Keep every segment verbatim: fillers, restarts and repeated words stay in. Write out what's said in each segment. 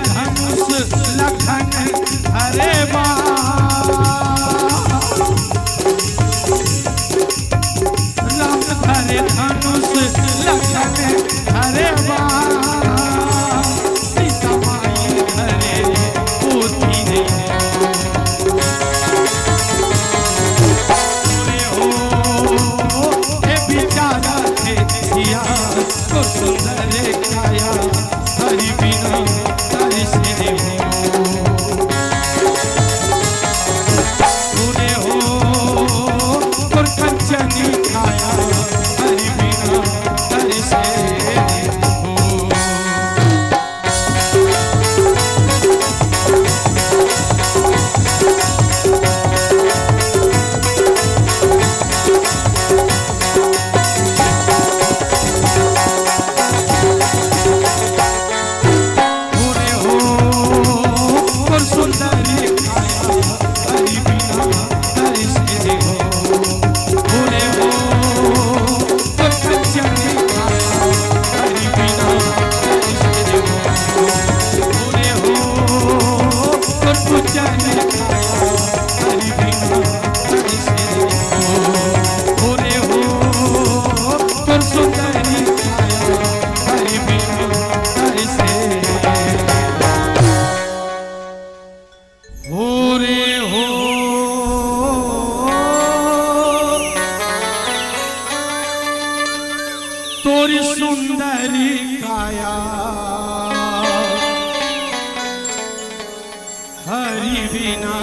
धनुष लखन धरे बा, राम धरे धनुष लखन धरे बा, सीता माई धरे पोथी रे। अरे हो, हे बिचारा थे सिया, तो सुंदर काया, हरि बिना तरिसे हो। तूने हो तोर कंचनी काया, हरि बिना तरिसे हो। हो रे हो, तोरी सुंदरी काया, हरि बिना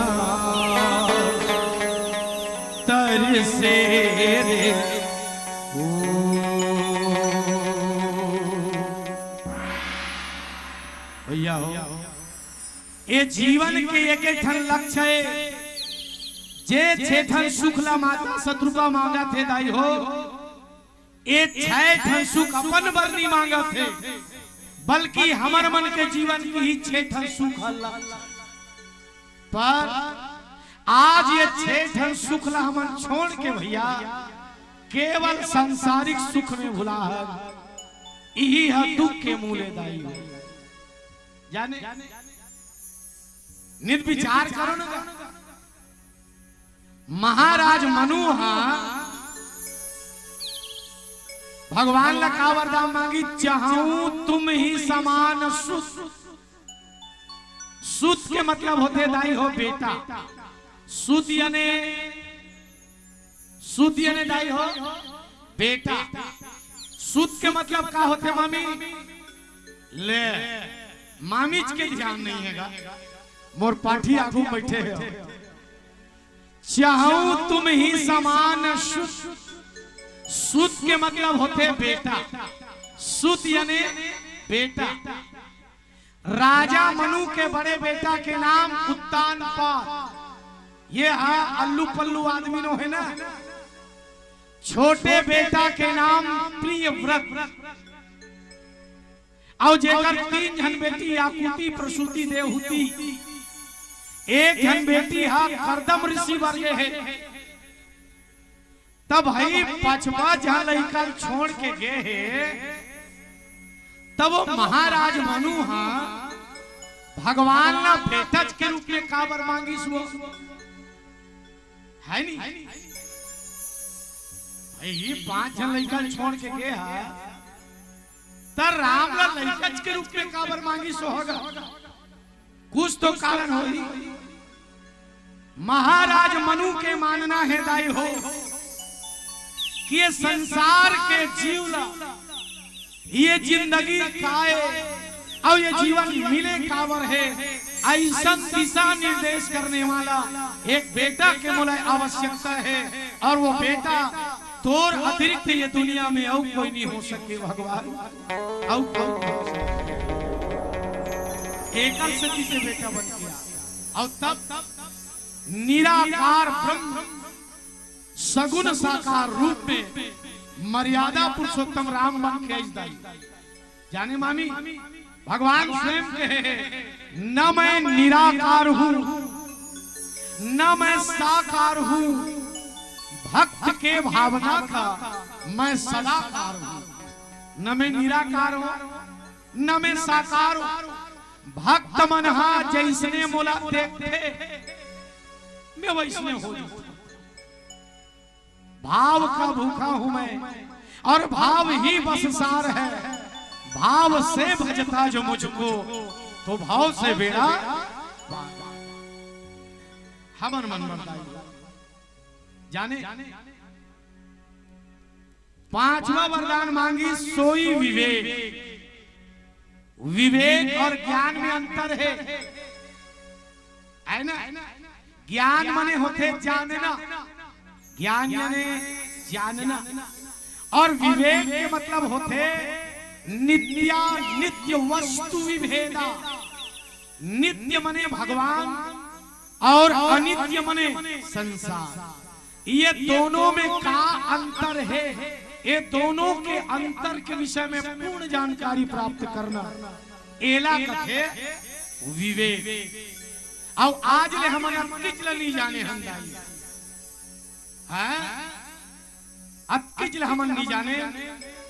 तरिसे रे। ओ भैया हो, ए जीवन के एक एक ठन लक्ष्य हे। जे छे ठन सुख ला माता सतरूपा मांगत हे दाई हो, ए छे ठन सुख अपन बर नी मांगत हे, बल्कि हमर मन के जीवन के ही छे ठन सुख ह लक्ष्य। पर आज ये छे ठन सुख ला हमन छोड़ के भैया केवल सांसारिक सुख में भुला हन। इही ह दुख के मूल ए दाई हो। जाने, नित विचार करो ना। महाराज मनु हा भगवान ला का वरदान मांगी, चाहूं तुम ही समान सुत। सुत के मतलब होथे दाई हो बेटा। सुत याने, सुत याने दाई हो बेटा। सुत के मतलब का होथे मामी? ले, मामीच के ध्यान नहीं हे गा, मोर पाठी आगू बैठे हे। चाहूं तुम ही समान सुत। सुत के मतलब होथे बेटा। सुत याने बेटा। राजा मनु के बड़े बेटा के नाम उत्तानपाद। ये हा अल्लू पल्लू आदमी नोहे ना। छोटे बेटा के नाम प्रियव्रत। अउ जेकर तीन झन बेटी आकुति, प्रसूति, देवहूति, एक झन बेटी हा करदम ऋषि बर गे हे। तब भाई पचपा झन लइका ल छोड़ के गे हे, तब वो महाराज मनु हा भगवान ला बेटच के रूप में काबर मांगिस वो? है नी? भाई, पांच झन लइका ल छोड़ के गे हा, त राम ला लइकच के रूप में काबर मांगिस होगा? कुछ तो कारण होही। महाराज मनु के मानना हे दाई हो कि ये संसार के जीव ला ये जिंदगी काय अउ ये जीवन मिले काबर हे, अइसन दिशा निर्देश करने वाला एक बेटा के मोला आवश्यकता हे। अउ वो बेटा तोर अतिरिक्त ये दुनिया में अउ कोई नहीं हो सके भगवान, अउ कोई नहीं हो सके। एकर सेती से बेटा बन गया। अउ तब निराकार ब्रह्म सगुण साकार रूप में मर्यादा पुरुषोत्तम राम बन के आइस दाई। जाने मामी, भगवान स्वयं कहे, "न मैं निराकार हूँ, न मैं साकार हूँ, भक्त के भावना का मैं सदाकार हूँ।" न मैं निराकार हूँ, न मैं साकार हूँ, भक्त मन हा जैसने मोला देखथे, मैं वैसने हो जाथंव। भाव का भूखा हूं मैं और भाव ही बस सार है। भाव से भजता जो मुझको, तो भाव से बेड़ा पार। हमर मन मन दाई जाने, पांचवा वरदान मांगिस, सोई विवेक। विवेक और ज्ञान में अंतर हे, है ना? ज्ञान मने होथे जानना, ज्ञान मने जानना, और विवेक के मतलब होथे नित्या नित्य वस्तु विभेदा। नित्य मने भगवान और अनित्य मने संसार। ये दोनों में का अंतर हे, ये दोनों के अंतर के विषय में पूर्ण जानकारी प्राप्त करना, एला कथे विवेक। अउ आज ले हमन अतकिच ल नी जाने हन दाई, हैं? अतकिच ल हमन नी जाने,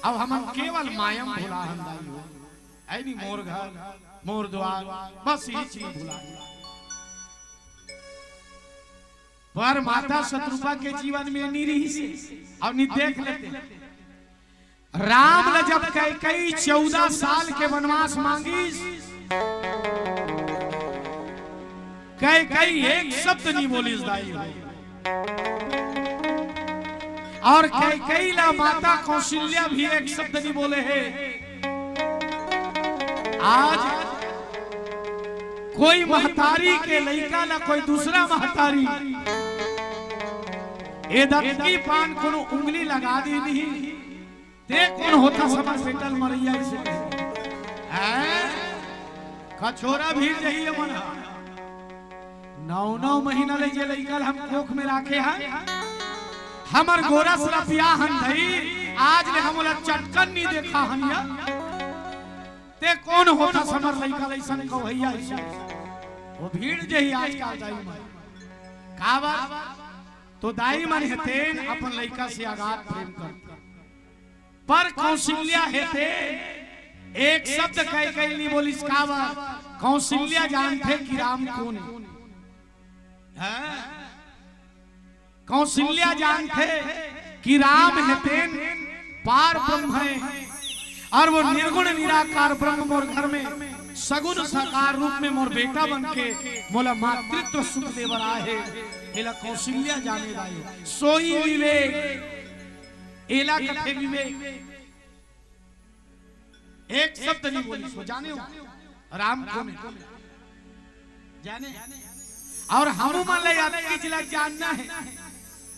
अउ हमन केवल माया म भुला हन दाई हो। ऐ नी मोर घर, मोर द्वार, बस ये चीज भुला। पर माता शतरूपा के जीवन में नी रहिस हे, अउ नी देख लेते। राम ल जब कैकई चौदह साल के वनवास मांगिस, कैकई एक शब्द नी बोलिस दाई हो। और कैकई ला माता कौशल्या भी एक शब्द नी बोले हे। आज कोई महतारी के लइका ला कोई दूसरा महतारी ए दतकी पान कोनो उंगली लगा दे नहीं, ते कोन होथस हमर बेटा ल मरइया अइसे? हैं? कछोरा भीड़ जही ये मन ह। नौ नौ महीना ले जे लइका ल हम कोख में राखे हन, हमर गोरस ल पिया हन धई, आज ले हम ओला चटकन नी देखा हन या। ते कोन होथस हमर लइका ल अइसन कहइया अइसे? वो भीड़ जही आजकल दाई मन। काबर? तो दाई मन हे तेन अपन लइका से अगाध प्रेम करथे। पर कौशल्या हे तेन एक शब्द कैकई ल नी बोलिस, काबर? कौशल्या जानथे कि राम कोन हे। हैं? कौशल्या जानथे कि राम हे तेन पार ब्रह्म हे, और वो निर्गुण निराकार ब्रह्म मोर घर में सगुण साकार रूप में मोर बेटा बन के मोला मातृत्व सुख दे बर आए हे। एला कौशल्या जाने दाई, सोई विवेक, एला कथे विवेक। एक शब्द नी बोलिस, वो जाने हो राम कोन हे, जाने। और हमू मन ला अतकिच ला जानना हे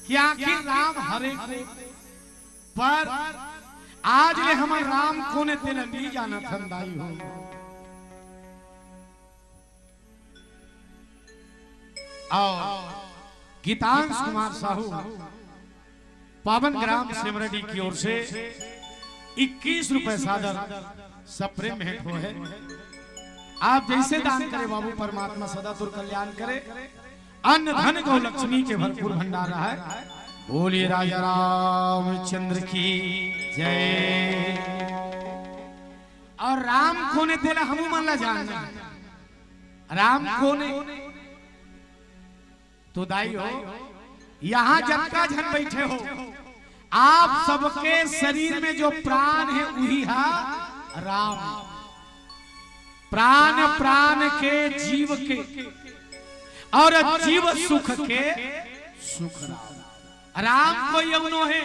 कि आखिर राम हरे कोन, पर आज ले हमन राम कोन हे तेला नी जानत हन दाई हो। और गीतांश कुमार साहू, पावन ग्राम सेमरडी की ओर से इक्कीस रुपए सादर सप्रेम भेंट हो है। आप जैसे दान करे बाबू, परमात्मा सदा तोर कल्याण करे, अन्न धन गौ लक्ष्मी के भरपूर भंडार रहे। बोलिए राजा रामचंद्र की जय। और राम कोन हे तेला हमू मन ला जानना हे। राम कोन हे? तो दाई हो, यहाँ जतका झन बैठे हो, आप सबके शरीर में जो प्राण हे, उही हा राम। प्राण, प्राण के, जीव के, और जीव सुख के सुख राम। राम कोई अउ नो हे।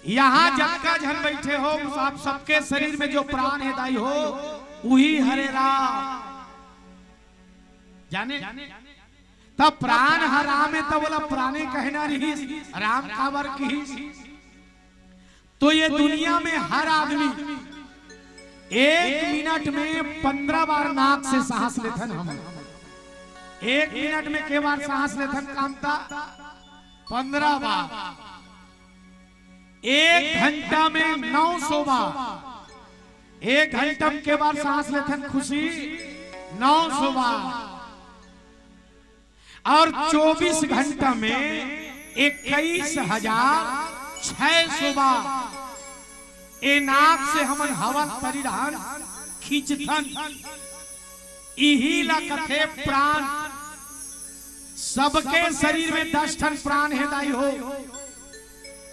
यहाँ जतका झन बैठे हो, आप सबके शरीर में जो प्राण हे दाई हो, उही हरे राम। जाने? तब प्राण ह राम हे, तब ओला प्राणे कहना रहिस, राम काबर किहिस? तो ये दुनिया में हर आदमी एक मिनट में पन्द्रह बार नाक से सांस लेथन हम। एक मिनट में के बार सांस लेथन कामता? पन्द्रह बार। एक घंटा में नौ सौ बार। एक घंटा में के बार सांस लेथन खुशी? नौ सौ बार। और चौबीस घंटा में इक्कीस हजार छह सौ बार ए नाक से हमन हवा ल तरी रहन, खींचथन। इही ला कथे प्राण। सबके शरीर में दस ठन प्राण हे दाई हो।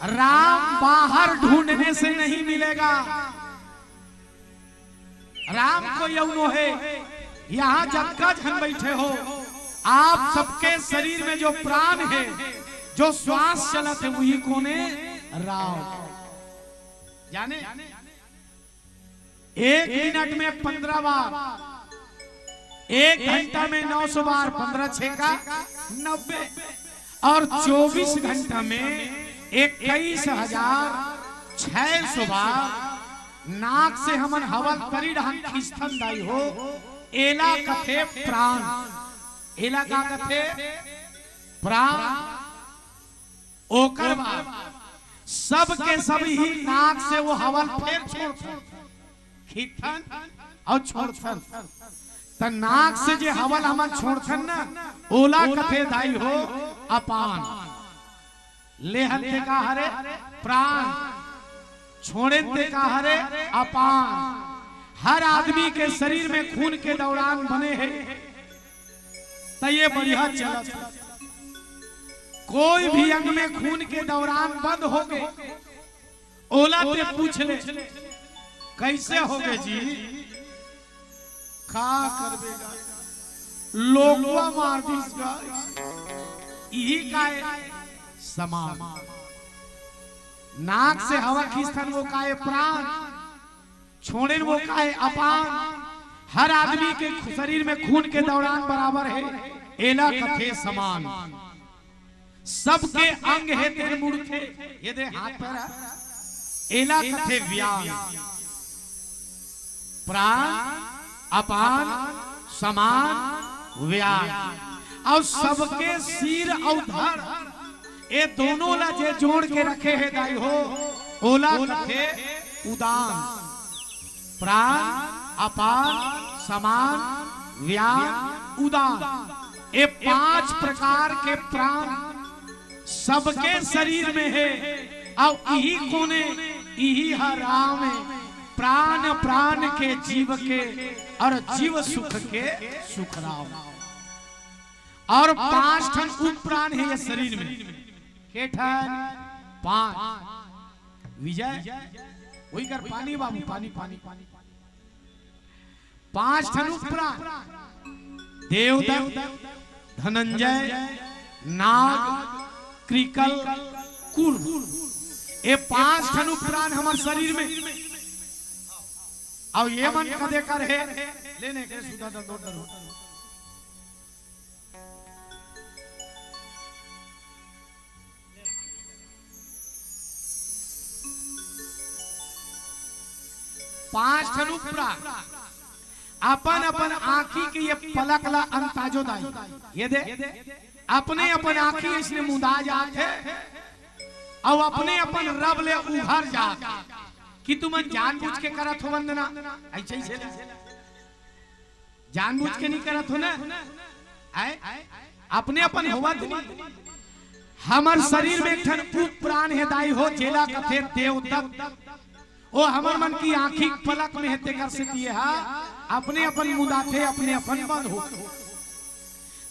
राम बाहर ढूंढने से नहीं मिलेगा। राम कोई अउ नो हे। यहाँ जतका झन बैठे हो, आप सबके शरीर में जो प्राण हे, जो श्वास चलत हे, वही कोने? राम। जाने, एक मिनट में पन्द्रह बार, एक घंटा में नौ सौ बार, पन्द्रह छेका नब्बे, और चौबीस घंटा में इक्कीस हजार छह सौ बार नाक से हमन हवा ल परी डहन खींचथन दाई हो। एला कथे प्राण। एला का कथे? प्राण। ओकर बाद सब के सब ही नाक से वो हवा ल फेर छोड़थन, खींचथन अउ छोड़थन। त नाक से जे हवा ल हमन छोड़थन ना, ओला कथे दाई हो अपान। लेहन ते का हरे? प्राण। छोड़ेन ते का हरे? अपान। हर आदमी के शरीर में खून के दौरान बने हे, त ये बढ़िया चलत हे। कोई भी अंग में खून के दौरान बंद होगे, ओला ते पूछ ले, "कैसे होगे जी?" का करबे गा, लोकवा मार दिस गा। इही काय? समान। नाक से हवा खींचथन, वो काय? प्राण। छोड़ेन, वो काय? अपान। हर आदमी के शरीर में खून के दौरान बराबर हे, एला कथे समान। सबके अंग हे तेन मुड़थे, ये दे हाथ पैर हे, एला कथे व्यान। प्राण, अपान, समान, व्यान। अउ सबके सिर अउ धड़, ए दोनों ला जे जोड़ के रखे हे दाई हो, ओला कथे उदान। प्राण, अपान, समान, व्यान, उदान, ए पांच प्रकार के प्राण सबके शरीर में हे। अउ इही कोने? इही ह राम हे। प्राण प्राण के जीव के, अउ जीव सुख के सुख राम। अउ पांच ठन उपप्राण हे ये शरीर में। के ठन? पांच। विजय, वही कर, पानी बाबू, पानी, पानी। पांच ठन उपप्राण, देवदत्त, धनंजय, नाग, कृकल, कूर्म। ये पांच ठन उपप्राण हमर शरीर में। अउ ये मन कदे कर हे? लेने के सुधा दंडोदर हो। पांच ठन उपप्राण अपन अपन आंखी के ये पलक ला अंताजो दाई। ये दे, अपने अपन आंखी इसने मुंदा जात हे, अउ अपने अपन रब ले उघर जात हे कि तुमन जानबूझ के करत हो वंदना, ऐसे ही से जानबूझ के नहीं करत हो ना, आय? अपने अपन होवत नहीं। हमर शरीर में एक ठन उपप्राण हे दाई हो, जेला कथे देवदत्त। ओ हमर मन की आंखी पलक में हे, तेकर से दिए हा, अपने अपन मुंदाथे, अपने अपन बंद हो।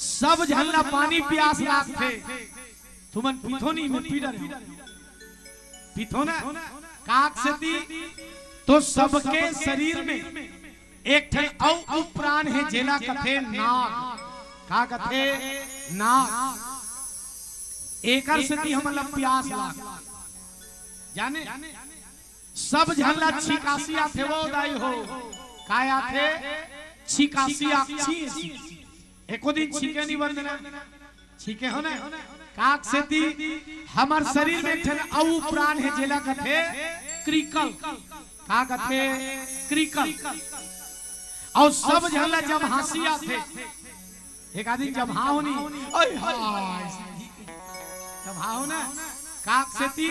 सब झन ला पानी प्यास लागथे, तुमन पीथो नहीं, मैं पी डरे हूं। पीथो ना? काक सेती तो सबके शरीर में एक ठन अउ उपप्राण हे, जेला कथे नाक। का कथे? नाक। एकर सेती हमन ला प्यास लाग। जाने? सब झन ला छिकासी आथे वो दाई हो। काय आथे? छिकासी आथे। एको दिन छिके नहीं वंदना, छिके हो ना? काक सेती हमर शरीर में एक ठन अउ प्राण हे, जेला कथे क्रिकल। का कथे? क्रिकल। अउ सब झन ला जब हांसी आथे, एक आदमी जब हाव नहीं, ओए हाय, जब हाव ना, काक सेती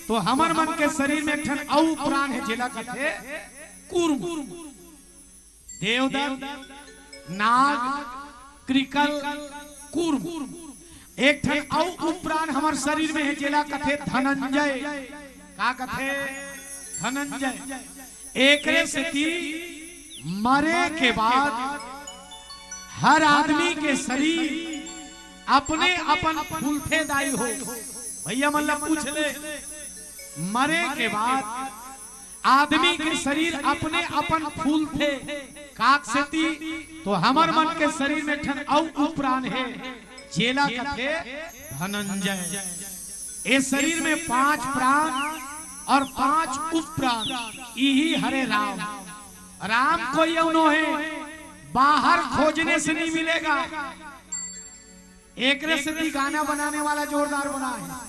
तो हमर मन के शरीर में एक ठन अउ प्राण हे, जेला कथे कूर्म। देवदत्त, नाग, क्रिकल, कूर्म। एक ठन अउ उपप्राण हमर शरीर में हे, जेला कथे धनंजय। का कथे? धनंजय। एकरे सेती मरे के बाद हर आदमी के शरीर अपने अपन फूलथे दाई हो। भैया मन ला पूछ ले, मरे के बाद आदमी के शरीर अपने अपन फूलथे। काक सेती तो हमर मन के शरीर में ठन अउ उपप्राण हे, जेला कथे धनंजय। ए शरीर में पांच प्राण और पांच उपप्राण, इही हरे राम। राम कोई अउ नो हे, बाहर खोजने से नहीं मिलेगा। एकरे सेती गाना बनाने वाला जोरदार बना है।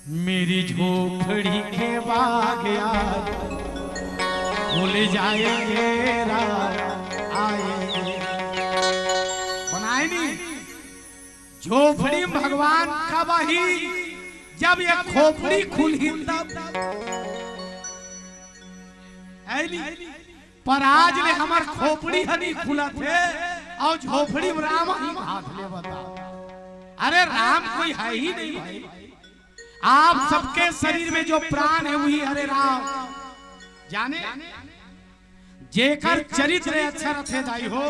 मेरी झोपड़ी के बाग यार, भूल जाएंगे राम आएंगे। बनाए नहीं, झोपड़ी में भगवान कब आही? जब ये खोपड़ी खुलही तब। है नी? पर आज ले हमर खोपड़ी ह नहीं खुलत हे अउ झोपड़ी में राम ही हाथ ले बता। अरे राम कोई है ही नहीं भाई। आप सबके शरीर में जो प्राण है वही हरे राम। जाने जेकर चरित्र अच्छा रथे दाई हो,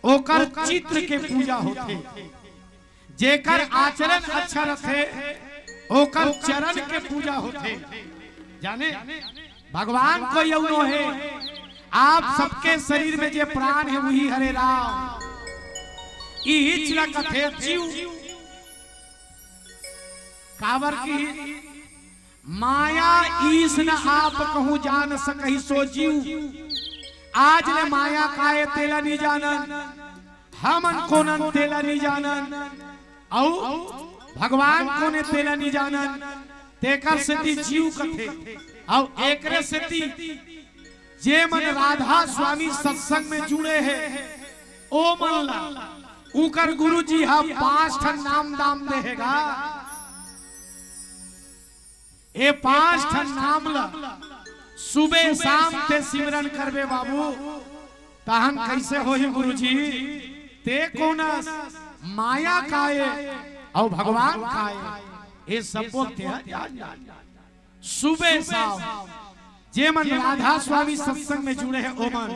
ओकर चित्र के पूजा होथे। जेकर आचरण अच्छा रथे, ओकर चरण के पूजा होथे। जाने भगवान कोई अउ नो हे, आप सबके शरीर में जे प्राण है वही हरे राम। इही चला कथे जीव। काबर की माया ईस न आप कहूं जान सकही सो जीव। आज ले माया काय तेला नहीं जानन, हमन कोनन तेला नहीं जानन, अउ भगवान कोने तेला नहीं जानन। तेकर सेती जीव कथे। अउ एकरे सेती जे मन राधा स्वामी सत्संग में जुड़े हे, ओ मन ला उकर गुरुजी ह पांच ठन नाम दाम देहेगा। ए पांच ठन नाम ला सुबह शाम ते सिमरन करबे बाबू, तहन कैसे होही गुरुजी? ते कोनस, माया काय अउ भगवान काय, ए सब बोलते हैं। सुबह शाम जे मन राधा स्वामी सत्संग में जुड़े हैं, ओ मन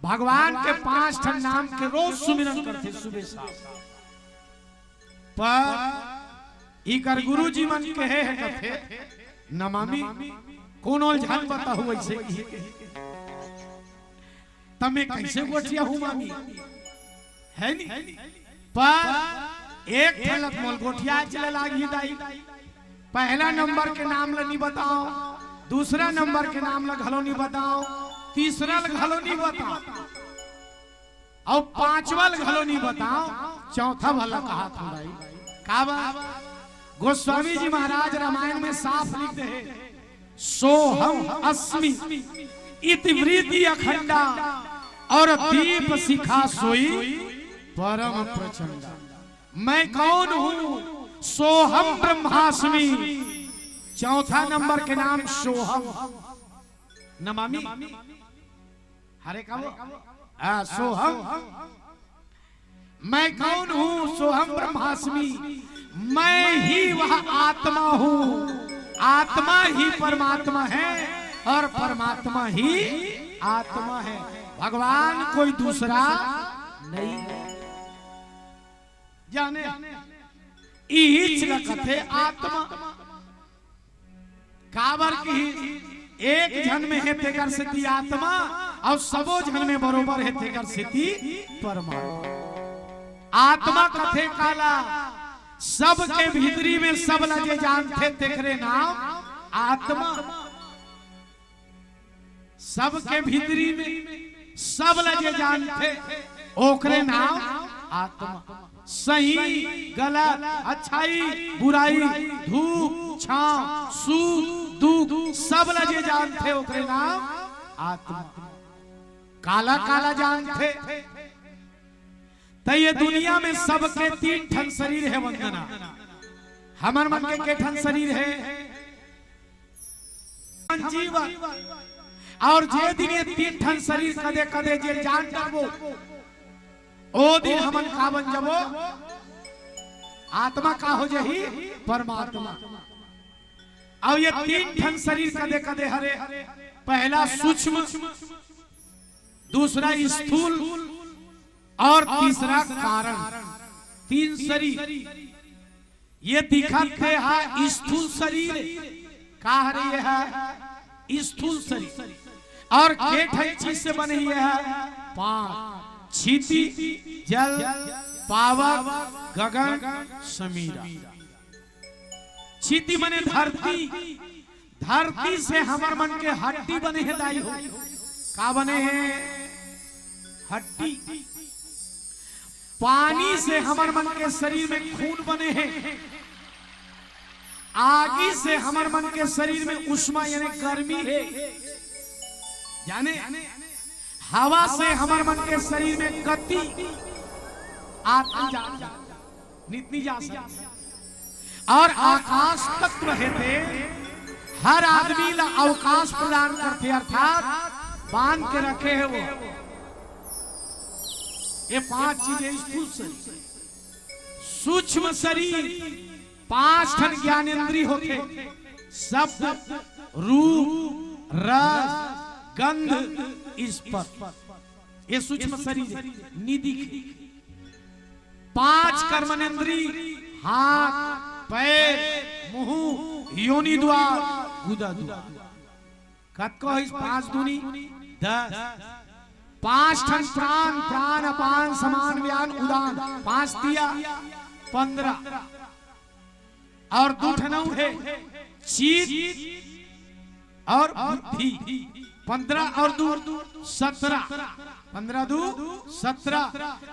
भगवान के पांच ठन नाम के रोज सुमिरन करथे सुबह शाम। पर इकर गुरुजी मन कहे हे कथे, "न मामी, कोनो ल झन बताहू ऐसे ही।" त मैं कैसे गोठियाहूं मामी? है नी? पर एक ठन ल मोल गोठिया चले लागही दाई। पहला नंबर के नाम ल नी बताओ, दूसरा नंबर के नाम ल घलो नी बताओ, तीसरा ल घलो नी बताओ, अउ पांचवा ल घलो नी बताओ, चौथा भला कहा था भाई। का बा? गोस्वामी जी महाराज रामायण में साफ लिख दे हे, "सोहम अस्मि इति वृत्ति अखंडा और दीप शिखा सोई परम प्रचंडा।" मैं कौन हूं? सोहम ब्रह्मास्मि। चौथा नंबर के नाम सोहम। नमामि। हरे का वो? आ, सोहम। मैं कौन हूं? सोहम ब्रह्मास्मि। मैं ही वह आत्मा हूं। आत्मा ही परमात्मा है और परमात्मा ही आत्मा है। भगवान कोई दूसरा नहीं है। जाने, इही च ल कथे आत्मा। काबर कि एक झन में हे तेकर सेती आत्मा, अउ सबो झन में बरोबर हे तेकर सेती परमात्मा। आत्मा कथे काला, सबके भीतरी में सब ल जे जानथे तेकरे नाम आत्मा। सबके भीतरी में सब ल जे जानथे ओकरे नाम आत्मा। सही, गलत, अच्छाई, बुराई, धूप, छांव, सुख, दुख, सब ल जे जानथे ओकरे नाम आत्मा। काला काला जानथे? त ये दुनिया में सबके तीन ठन शरीर हे वंदना। हमर मन के के ठन शरीर हे? जीवन। अउ जे दिन ये तीन ठन शरीर कदे कदे जे जान जाबो, ओ दिन हमन का बन जाबो? आत्मा का हो जाही? परमात्मा। अउ ये तीन ठन शरीर कदे कदे हरे, पहला सूक्ष्म, दूसरा स्थूल और तीसरा कारण। तीन शरीर। ये दिखत हे हा स्थूल शरीर, का हरे ये हा? स्थूल शरीर। और के ठन चीज से बने हे ये हा? पांच, क्षिति, जल, पावक, गगन, समीरा। क्षिति मने धरती, धरती से हमर मन के हड्डी बने हे दाई हो। का बने हे? हड्डी। पानी से हमर मन के शरीर में खून बने हे। आगी से हमर मन के शरीर में ऊष्मा यानी गर्मी हे। जाने, हवा से हमर मन के शरीर में गति आती जाती, नितनी जा सकती। और आकाश तत्व हे ते हर आदमी ला अवकाश प्रदान करथे, अर्थात बांध के रखे हे वो। ये पांच चीजें स्थूल शरीर, सूक्ष्म शरीर, पांच ठन ज्ञानेंद्री होथे, शब्द, रूप, रस, गंध, स्पर्श। ये सूक्ष्म शरीर हे, निधि के। पांच कर्मनेंद्री, हाथ, पैर, मुंह, योनि द्वार, गुदा द्वार। कतको होइस? पांच दूनी दस। पांच ठन प्राण, प्राण अपान समान व्यान उदान, पांच तिया पंद्रह। और दू ठन अउ हे, चित और बुद्धि। पंद्रह और दू सत्रह, पंद्रह दू सत्रह,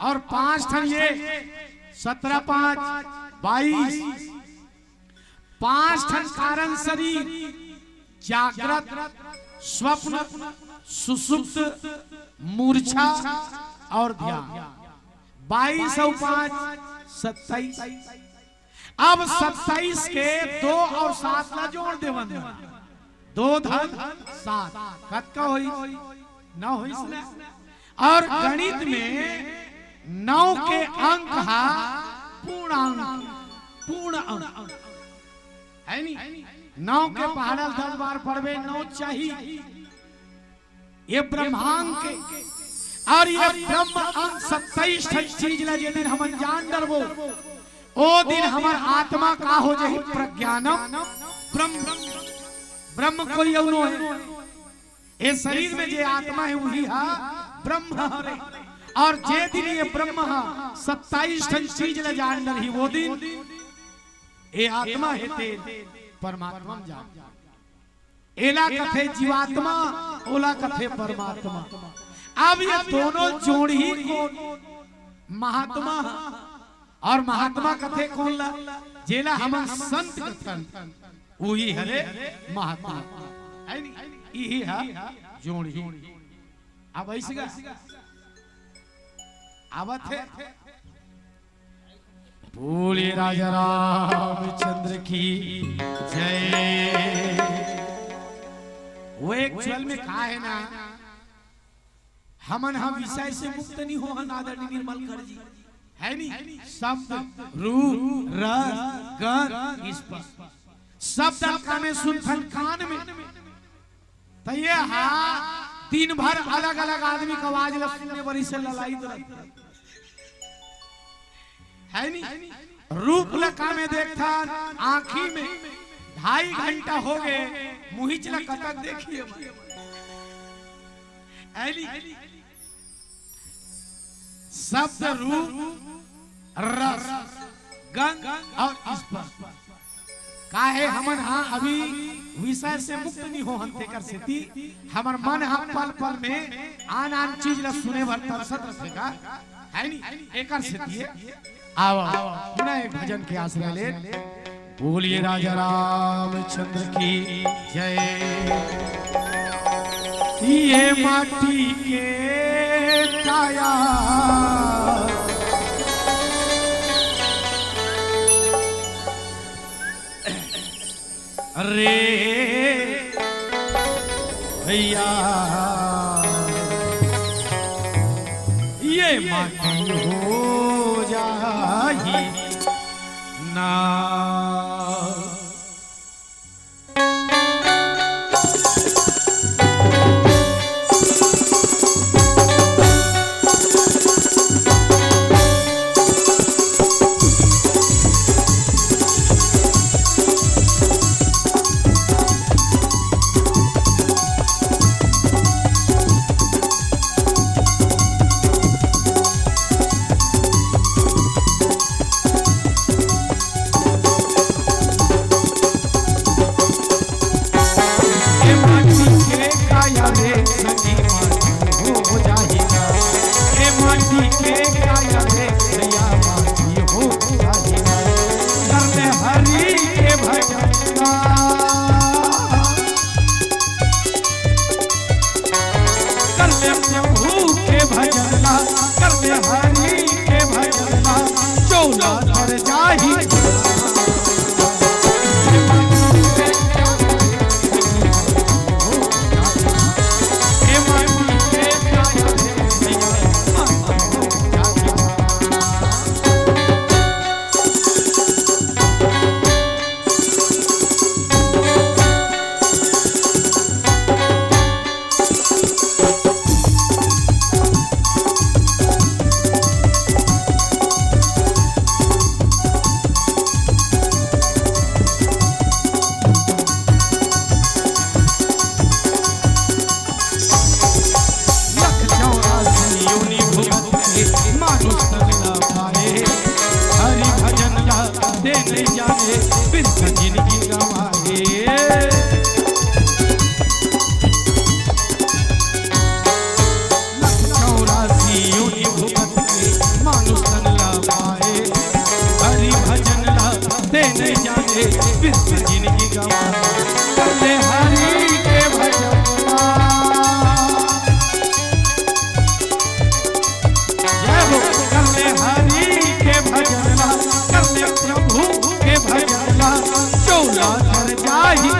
और पांच ठन ये, सत्रह पांच बाईस। पांच ठन कारण शरीर, जागृत, स्वप्न, सुषुप्त, मूर्छा और ध्यान। बाईस और पांच, सत्ताईस। अब सत्ताईस के दो और सात ला जोड़ देवन, दो धन सात, कतका होइस? नौ होइस ना। और गणित में नौ के अंक हा पूर्णांक, पूर्ण अंक, हे नी? नौ के पहाड़ा ल दस बार पढ़बे, नौ चाही। ये ब्रह्मांक के, और ये ब्रह्म अंक सत्ताईस ठन चीज ला जे दिन हमन जान डरबो, ओ दिन हमर आत्मा का हो जाही? प्रज्ञानम ब्रह्म। ब्रह्म कोई अउ नो हे। ये शरीर में जे आत्मा हे, वही हा ब्रह्म हरे। और जे दिन ये ब्रह्म हा सत्ताईस ठन चीज ला जान डरही, वो दिन ये आत्मा हे ते परमात्मा में जान। एला कथे जीवात्मा, ओला कथे परमात्मा। अब ये दोनों जोड़ही कोन? महात्मा ह। और महात्मा कथे कोन ला? जेला हमन संत कथन, उही हरे महात्मा। हे नी? इही ह जोड़ही। अब अइसे गा आवत हे। बोलिए राजा रामचंद्र की जय। वो एक्चुअल में का हे ना, हमन ह विषय से मुक्त नहीं हो हन, आदरणीय निर्मल कर जी, हे नी? शब्द, रूप, रस, गंध, स्पर्श, शब्द ल कामे सुनथन कान में, त ये हा दिन भर अलग-अलग आदमी के आवाज ल सुने बर इसे ललाइत रहिथे। हे नी? रूप ल कामे देखथन, आँखी में ढाई घंटा हो गे, मुहिच ल कतक देखिए। हे नी? शब्द, रूप, रस, गंध और स्पर्श। काहे हमन हा अभी विषय से मुक्त नहीं हो हन, तेकर सेती हमर मन हा पल पल में आन आन चीज ला सुने बर तरसत रथे का, हे नी? एकर सेती हे। आओ, पुनः एक भजन के आश्रय ले। बोलिए राजा रामचंद्र की जय। ये माटी के काया, अरे भैया, ये माटी हो जाही ना। बिन जिनगी गंवार। कर ले हरि के भजन। जय हो। कर ले हरि के भजन ला, कर ले प्रभु के भजन ला, चोला झर जाही।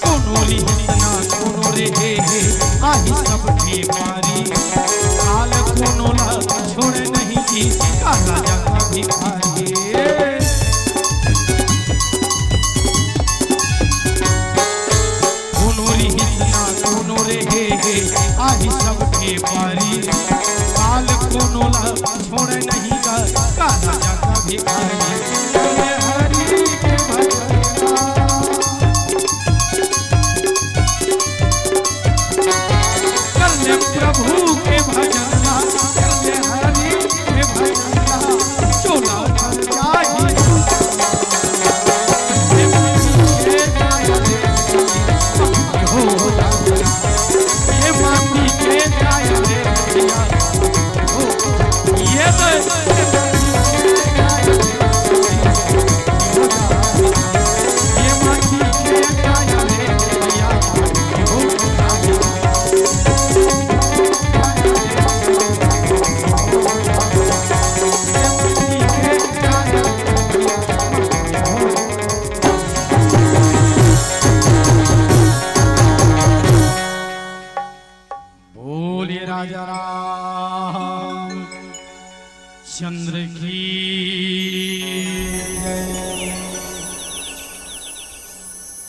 कोनो रिहिस ना कोनो रेहे, आही सबके पारी। काल कोनो ला छोड़े नहीं जी, काला जग भिखारी। कोनो रिहिस ना कोनो रेहे, आही सबके पारी। काल कोनो ला छोड़े नहीं गा, काला जग भिखारी। कर ले हरि के भजन। कर ले प्रभु के भजन, कर ले हरि के भजन, चोला भर जाही। ये माटी के काया रे भैया, हो, ये तो बोलिए राजा राम चंद्र की जय।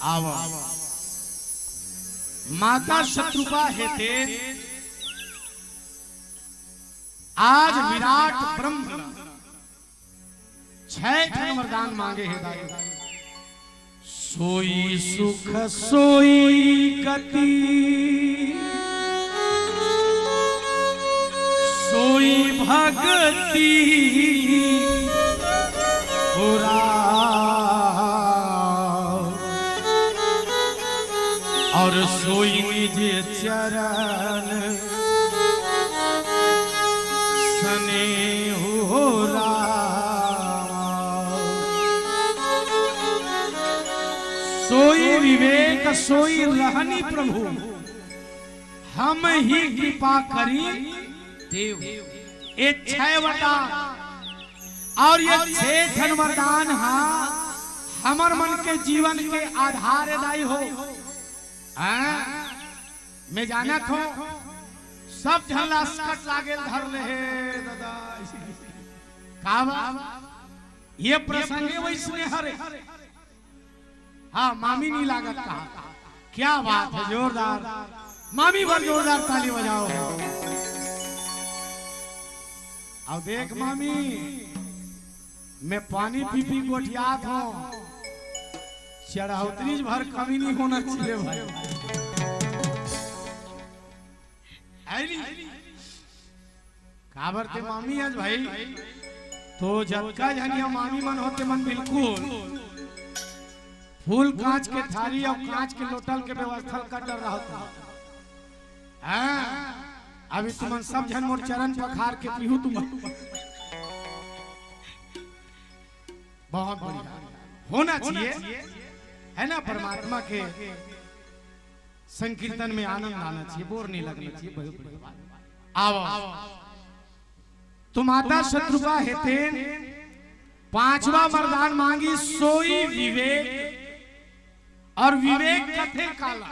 आवा। माता शतरूपा हेते आज विराट ब्रह्म छै ठन वरदान मांगे हे दाई। सोई सुख सोई गति, सोई भगति हो राम, और सोई निज चरण सनेहु हो राम। सोई विवेक सोई रहनी प्रभु, हमही कृपा करी देव। ए छै वरदान और ये छै ठन वरदान हा हमर मन के जीवन के आधार दाई हो। हाँ? मैं जानत हों, सब झन ला असकट लागेल धर ले हे दादा। का बा? ये प्रसंगे वैसने हरे। हाँ, मामी नहीं लागत कहा। क्या बात है, जोरदार। मामी बर जोरदार ताली बजाओ। अब देख मामी, मैं पानी पी पी गोठियात हों, चढ़ौतरी भर कमी नहीं होना चाहिए भाई। है नी? काबर ते मामी आज भाई, तो जतका झनिया मामी मन होते मन बिल्कुल फूल कांच के थारी और कांच के लोटल के व्यवस्था कर डर रहा था। हाँ, अभी तुमन सब झन मोर चरण पखार के पीहू तुमन। बहुत बढ़िया होना चाहिए, है ना? परमात्मा के संकीर्तन में आनंद आना चाहिए, बोर नहीं लगना चाहिए। बहुत बढ़िया बात। आओ, तो माता शतरूपा हेतेन पांचवा वरदान मांगी, सोई विवेक। और विवेक कथे काला,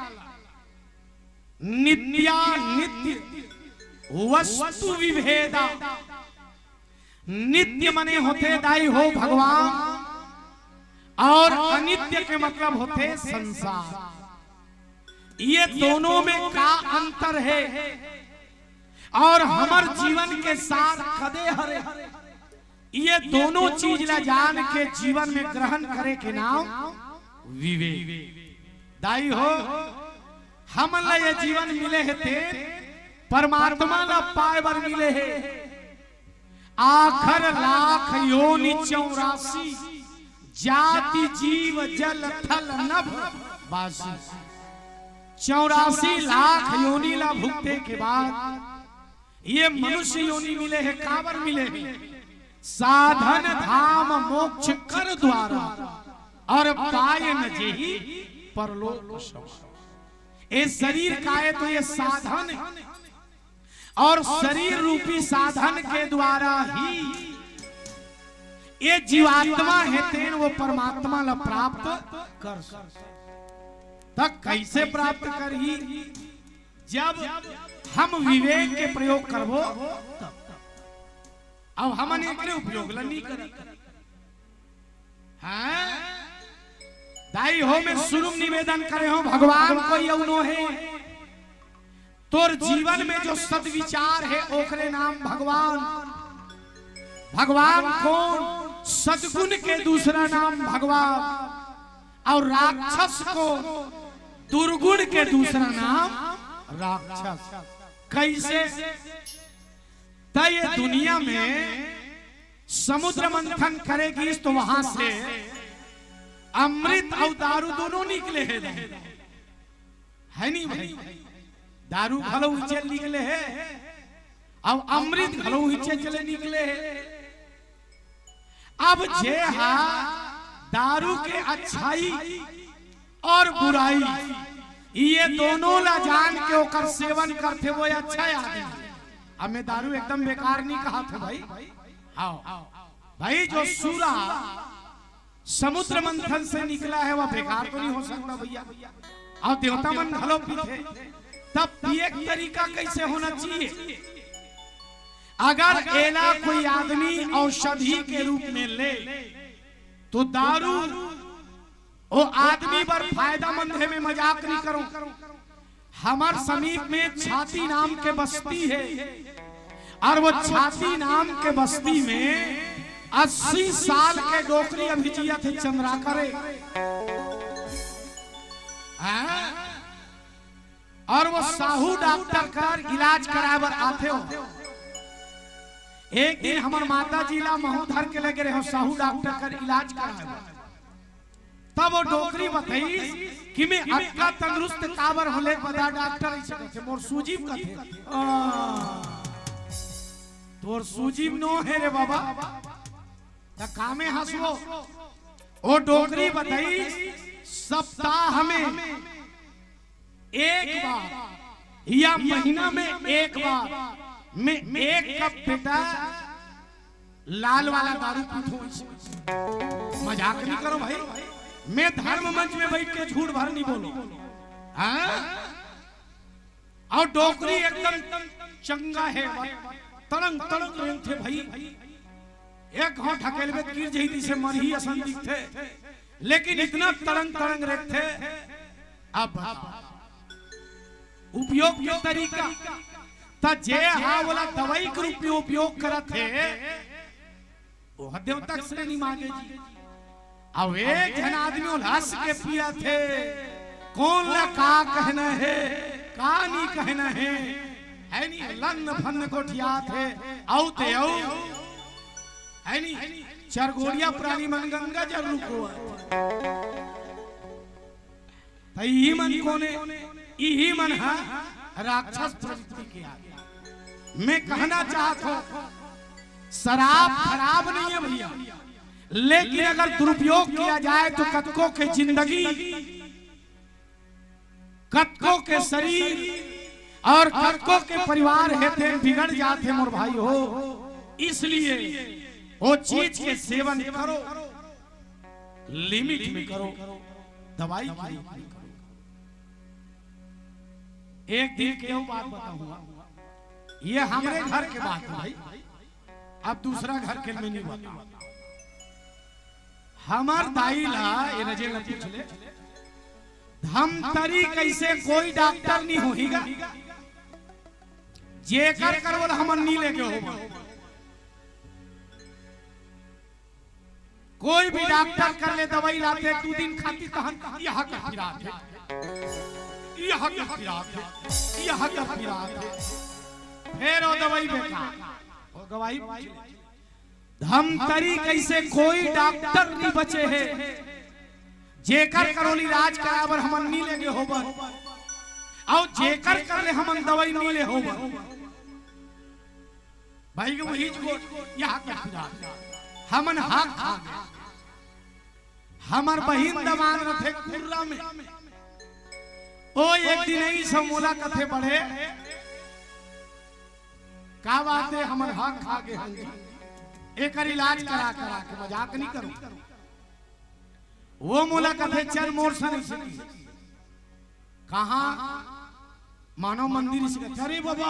नित्या नित्य वस्तु विभेदा। नित्य मने होते दाई हो भगवान, और अनित्य के मतलब होते संसार। ये दोनों में का अंतर है? और हमर जीवन के सार कदे हरे, ये दोनों चीज ला जान के जीवन में ग्रहण करे के नाम विवेक। दाई हो, हमन ला ये जीवन मिले हे ते परमात्मा ला पाए बर मिले हे। आखर लाख योनि चौरासी, जाति जीव जल थल नभ वासी। चौरासी लाख योनि ला भुगते के बाद ये मनुष्य योनि मिले हे। काबर मिले हे? साधन धाम मोक्ष कर द्वारा, और पाए न जेहि परलोक सवार। ये शरीर का हे तो ये साधन हे, और शरीर रूपी साधन के द्वारा ही ये जीवात्मा हे तेन वो परमात्मा ला प्राप्त कर सकत। त कैसे प्राप्त करही? जब हम विवेक के प्रयोग करबो तब। अब हमन एकरे उपयोग ला नहीं करत। हाँ? दाई हो, मैं शुरू में निवेदन करे हूँ, भगवान कोई अउ नो हे। तोर जीवन में जो सद्विचार हे, ओकरे नाम भगवान। भगवान कोन? सद्गुण के दूसरा नाम भगवान। और राक्षस कोन? दुर्गुण के दूसरा नाम राक्षस। कैसे? त ये दुनिया में समुद्र मंथन करे गिस तो वहां से अमृत अउ दारू दोनों निकले हे, हे नहीं भाई? दारू घलो उहिचे निकले हे, अउ अमृत घलो उहिचे चले निकले हे। अब जे हा दारू के अच्छाई और बुराई, ये दोनों ला जान के ओकर सेवन करथे, वो अच्छा आदमी। अब मैं दारू एकदम बेकार नहीं कहा था भाई। हाँ भाई, जो सूरा समुद्र मंथन से निकला है, वह बेकार तो नहीं हो सकता भैया। और देवता मन घलो पीथे, तब पिए के तरीका कैसे होना चाहिए? अगर एला कोई आदमी औषधि के रूप में ले, तो दारू वो आदमी बर फायदामंद हे। मैं मजाक नहीं करूं। हमर समीप में छाती नाम के बस्ती हे, और वो छाती नाम के बस्ती में अस्सी साल के डोकरी अभी जियत हे, चंद्राकर हे। हाँ? और वो साहू डॉक्टर कर इलाज कराए बर आथे हो। एक दिन हमर माता जी ला महूं धर के लेगे रहे हो साहू डॉक्टर कर इलाज कराए बर। तब वो डोकरी बताइस कि मैं अतका तंदुरुस्त काबर हों, ले बता डॉक्टर, अइसे कथे, मोर सूजी कथे। आ, तोर सूजी नो हे रे बाबा, त कामे हंसवो। ओ डोकरी बताइस, सप्ताह में एक बार या महीना में एक बार मैं एक कप बेटा लाल वाला दारू पीथों। मजाक नहीं करो भाई, मैं धर्म मंच में बैठ के झूठ भर नहीं बोलूं। हाँ? और डोकरी एकदम चंगा हे, तड़ंग तड़ंग रेंगथे भाई। एक घांव ढकेलबे त गिर जही, तइसे मरही असन दिखथे, लेकिन इतना तड़ंग तड़ंग रेंगथे। अब बताओ, उपयोग के तरीका, त जे हा ओला दवाई के रूप में उपयोग करत हे, वो ह देवता के श्रेणी मांगे जी। अब एक झन आदमी उलहस के पियत हे, कोन ला का कहना हे, का नहीं कहना हे, हे नहीं, लन्न फन्न गोठियात हे, अउ ते अउ, हे नहीं, चरगोड़िया प्राणी मन गंगा जल रुको। त इही मन कोने, इही मन ह राक्षस प्रवृत्ति के आगे। मैं कहना चाहत हूं, शराब खराब नहीं है भैया, लेकिन अगर दुरुपयोग किया जाए तो कतको के जिंदगी, कतको के शरीर और कतको के परिवार हे ते बिगड़ जाथे मोर भाई हो। इसलिए वो चीज के सेवन करो, लिमिट में करो, दवाई के रूप में करो। एक दिन के वो बात बताऊंगा, ये हमरे घर के बात है भाई, अब दूसरा घर के मैं नहीं बताऊं। हमर दाई ला, ये रजे ला पूछ ले, धमतरी कइसे कोई डॉक्टर नहीं होही गा। जेकर करोल हमन नी लेगे होबन। कोई भी डॉक्टर कर ले दवाई लाथे, दू दिन खाती तहन यह कर पिरात हे, यह कर पिरात हे, यह कर पिरात हे, फेर वो दवाई बेकार, वो दवाई धमतरी कइसे कोई डॉक्टर नी बचे हे, जेकर करोल इलाज कराबर हमन नी लेगे होबन, अउ जेकर कर ले हमन दवाई नी ले होबन। भाई के वही जो यहाँ के फिलहाल हमन हाथ खा गए। हमर बहिन दमाद रथे कुर्रा में, ओ एक दिन ऐसा मोला कथे बड़े, का बात हे, हमर हाथ खा गए हन जी, एकर इलाज करा करा के, मजाक नी करो। वो मोला कथे चल मोर सन इसे। कहाँ? मानव मंदिर इसे कथे, अरे बाबा,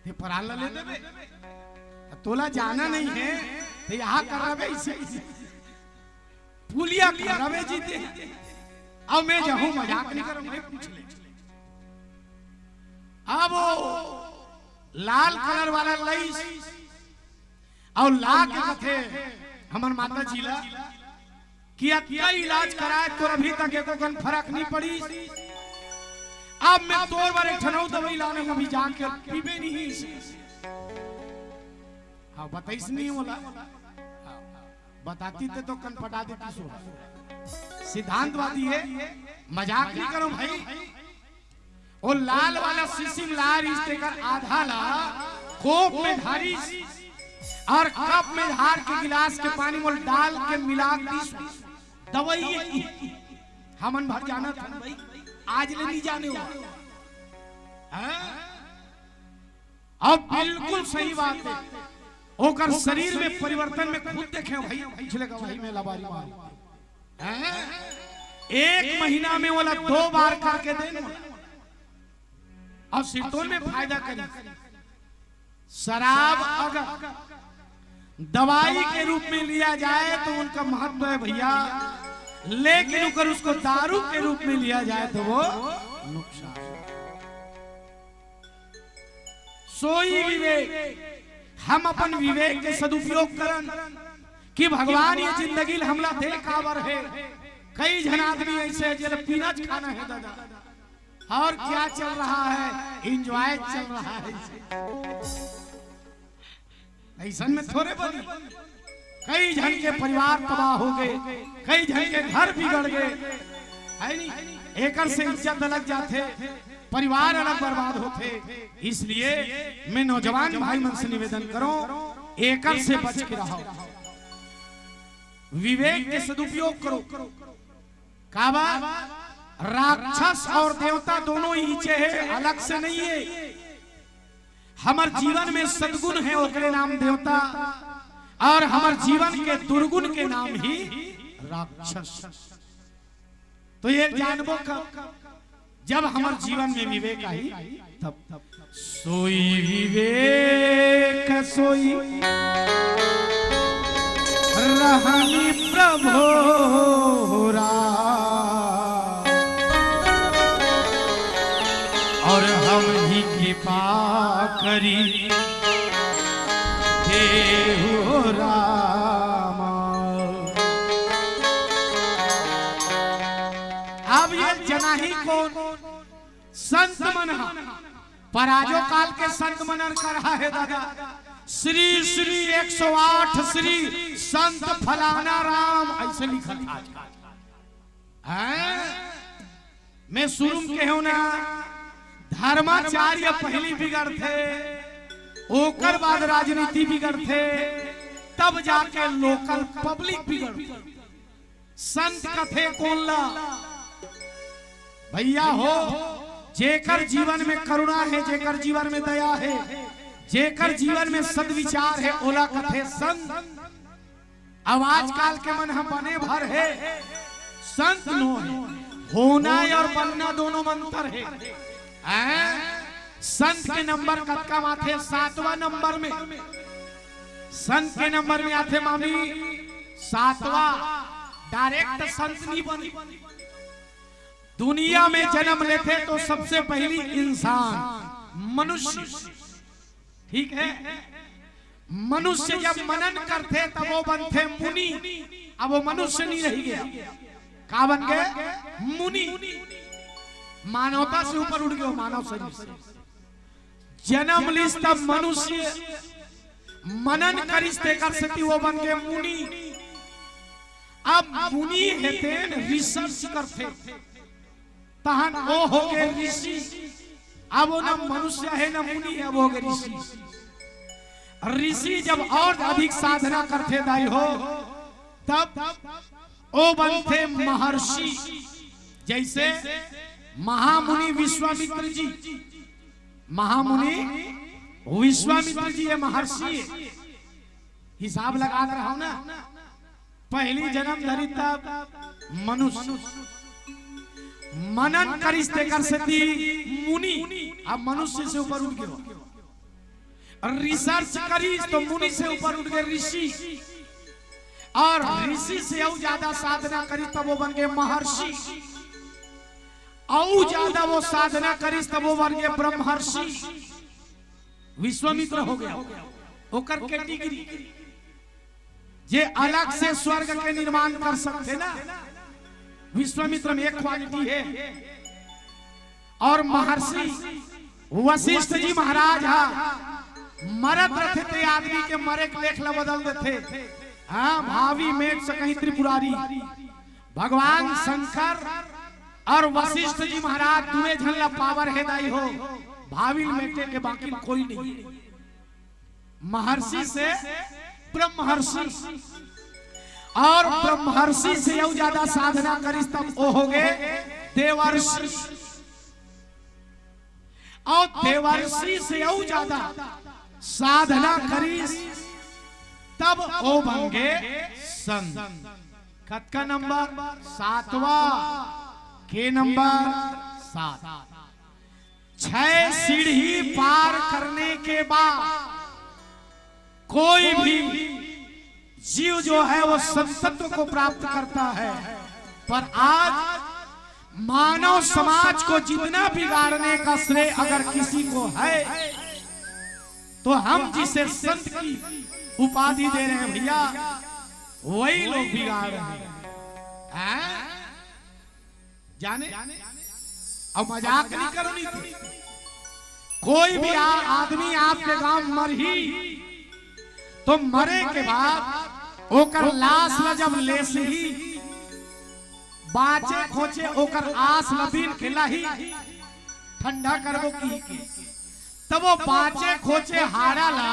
ते पराल ला ले देबे, तोला जाना नहीं है, ते यहाँ कर रहे इसे, पुलिया कर रहे जीते। अब मैं जाहूँ, मजाक नी करूँ, मैं पूछ ले। अब वो लाल कलर वाला लईस अउ ला के कथे हमर माता जी ला कि अतका इलाज कराए तोर अभी तक एको कन फरक नी पड़िस। अब मैं तोर बर एक ठन अउ दवाई लाने हूँ, अभी जाके पीबे नहीं। हाँ, बताइस नहीं मोला। हाँ, बताती ते तो कन पटा देती सो। सिद्धांतवादी हे, मजाक नी करो भाई। वो लाल वाला शीशी में ला रहिस, तेकर आधा ला कोप में ढारिस अउ कप में ढार के गिलास के पानी में डाल के मिला दिस। दवाई ये की। हमन भर जानत हन भाई, आज ले नी जाने हो। हाँ? अब बिल्कुल सही बात हे, ओकर शरीर में परिवर्तन मैं खुद देखे हूँ भाई, पिछले गवाही में लबारी मारो। हैं? एक महीना में वाला दो बार करके दे ना। अउ सिरतोन में फायदा करी। शराब अगर दवाई के रूप में लिया जाए तो उनका महत्व है भैया, लेकिन अगर उसको दारू के रूप में लिया जाए तो वो नुकसान। सोई विवेक, हम अपन विवेक के सदुपयोग करन कि भगवान ये जिंदगी ल हमला दे काबर हे। कई झन आदमी ऐसे हे जेला पीना च खाना हे दादा, अउ क्या चल रहा है, एंजॉय चल रहा है। अइसन में थोरे बनी, कई झन के परिवार तबाह हो गए, कई झन के घर बिगड़ गए, हे नी? एकर से इज्जत अलग जाथे, परिवार अलग बर्बाद होथे। इसलिए मैं नौजवान भाई मन से निवेदन करो, एकर से बच के रहो, विवेक के सदुपयोग करो। काबर? राक्षस अउ देवता दोनों ही इचे हे, अलग से नहीं हे। हमर जीवन में सद्गुण हे, ओकरे नाम देवता, अउ हमर जीवन के दुर्गुण के नाम ही राक्षस। तो ये जानबो कब? जब हमर जीवन में विवेक आही, तब। सोई विवेक सोई रहनी प्रभो राम, अउ हम ही कृपा करी देहु राम। अब ये जनाही कोन? संत मन ह। पर आजो काल के संत मन हर करहा हे दादा, श्री श्री एक सौ आठ श्री संत फलाना राम, अइसे लिखत हे आजकल। हैं? मैं शुरू में कहेंव ना, धर्माचार्य पहिली बिगड़थे, ओकर बाद राजनीति बिगड़थे, तब जाके लोकल पब्लिक बिगड़थे। संत कथे कोन ला? भैया हो, जेकर जीवन में करुणा हे, जेकर जीवन में दया हे, जेकर जीवन में सद्विचार हे, ओला कथे संत। अब आजकल के मन ह बने भर हे, संत नो हे। होना अउ बनना दोनों में अंतर हे। हैं? संत के नंबर कतका म आथे? सातवां नंबर में। संत के नंबर में आथे मामी सातवां। डायरेक्ट संत नहीं बने। दुनिया में जन्म लेथे तो सबसे पहली इंसान, मनुष्य, ठीक है? मनुष्य जब मनन करथे तब वो बनथे मुनि। अब वो मनुष्य नहीं रह गया, का बन गए? मुनि। मानवता से ऊपर उठ गए, मानव शरीर से जन्म लिस तब मनुष्य, मनन करिस तेकर सेती वो बन गए मुनि। अब मुनि हे तेन रिसर्च करथे, तहन ओ हो गए ऋषि। अब वो न मनुष्य हे न मुनि हे, अब हो गए ऋषि। ऋषि जब और अधिक साधना करथे दाई हो, तब ओ बनथे महर्षि। जैसे महामुनि विश्वामित्र जी, महामुनि विश्वामित्र जी ये महर्षि हे। हिसाब लगात रहो ना, पहली जन्म धरी तब मनुष्य, मनन करिस तेकर सेती मुनि, अब मनुष्य से ऊपर उठ गए। रिसर्च करिस तो मुनि से ऊपर उठ गए ऋषि, और ऋषि से अउ ज्यादा साधना करिस तब वो बन गए महर्षि, अउ ज्यादा वो साधना करिस तब वो बन गए ब्रह्मर्षि। विश्वामित्र हो गया ओकर कैटेगरी, जे अलग से स्वर्ग के निर्माण कर सकथे ना। विश्वामित्र में एक क्वालिटी हे। और महर्षि वशिष्ठ जी महाराज हा मरत रथे ते आदमी के मरे के लेख ला बदल देथे। हाँ, भावी मेट सकहीं त्रिपुरारी। भगवान शंकर और वशिष्ठ जी महाराज दुए झन ला पावर हे दाई हो, भावी ल मेटे के बाकी कोई नहीं। महर्षि से ब्रह्मर्षि, और ब्रह्मर्षि से अउ ज्यादा साधना करिस तब ओ हो गए देवर्षि, और देवर्षि से अउ ज्यादा साधना करिस तब ओ बन गए संत। कतका नंबर? सातवां। के नंबर? सात। छह सीढ़ी पार करने के बाद कोई भी जीव जो है वो संतत्व को प्राप्त करता है, पर आज मानव समाज को जितना बिगाड़ने का श्रेय अगर किसी को है तो हम जिसे संत की उपाधि दे रहे हैं भैया, वही लोग बिगाड़ रहे हैं। हैं? जाने? अब मजाक नहीं करनी थी। कोई भी आ, आदमी आपके गांव मरही तो मरे के बाद ओकर लाश ला जब लेसही, बांचे खोचे ओकर आस ला बीन के लाही, ठंडा करबो की, की। तब वो बांचे खोचे हाड़ा ला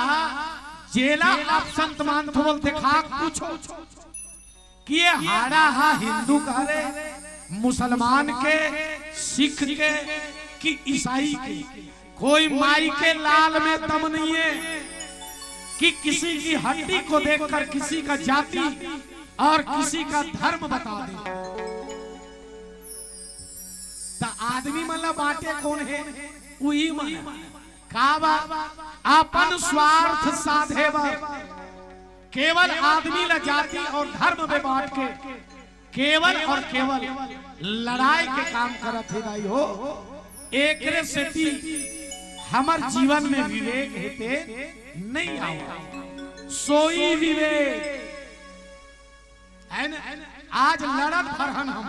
जेला आप संत मानथो बोल देखा पूछो कि ये हाड़ा हा हिंदू का रे, मुसलमान के, सिख के कि ईसाई के? कोई माई के लाल में दम नहीं है कि किसी की हड्डी को देखकर किसी का जाति और किसी का धर्म बता दे। त आदमी मन ला बांटे कोन हे? उही मन। काबर? अपन स्वार्थ साधे बर केवल आदमी ला जाति और धर्म में बांट के केवल और केवल लड़ाई के काम करत हे दाई हो। एकरे सेती हमर जीवन में विवेक हे ते नहीं आवा। सोई विवेक है ना? आज लड़त भर हन हम,